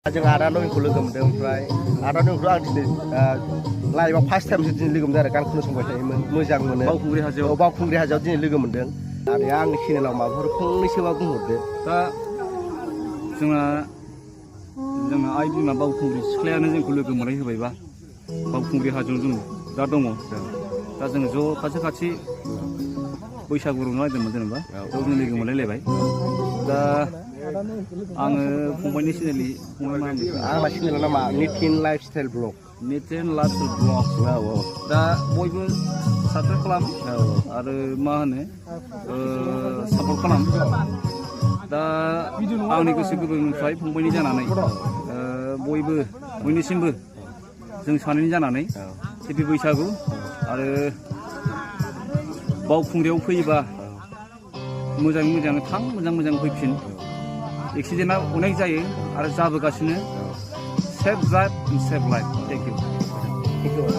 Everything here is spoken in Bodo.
जों आदा नयनखौ लोगो मोनदों ओमफ्राय आदा नयनखौ आं दिनै लाइभआव फार्स्ट टाइमसो दिनै लोगो मोनदों आरो गान खोनासंबाय थायोमोन मोजां मोनो बावखुंग्रि हाजोआव दिनै लोगो मोनदों आरो आंनि चेनेलाव माबाफोर फंनैसोबा बुंहरदो दा जोंना आइ बिमा बावखुंग्रि सिख्लायानो जोंखौ लोगो मोननाय होबायबा बावखुंग्रि हाजोआव जों दा दङ दा जों ज' खाथि बैसागु रंजानो नागिरदोंमोन जेनेबा ज' जों लोगो मोनलायलायबाय दा आङो फंबायनि आंना चेनेला नामा निथिन लाइफस्टाइल ब्लग दा बयबो साबसक्राइब खालाम आरो मा होनो सापर्ट खालाम दा आंनि गोसो गोरबोनिफ्राय फंबायनि जानानै बयबो बयनिसिमबो जों सानैनि जानानै हेपि बैसागु आरो बावखुंग्रियाव फैयोबा मोजाङै थां मोजां फैफिन एक्सिडेन्टआ अनेक जायो आरो जाबोगासिनो safe drive safe life thank you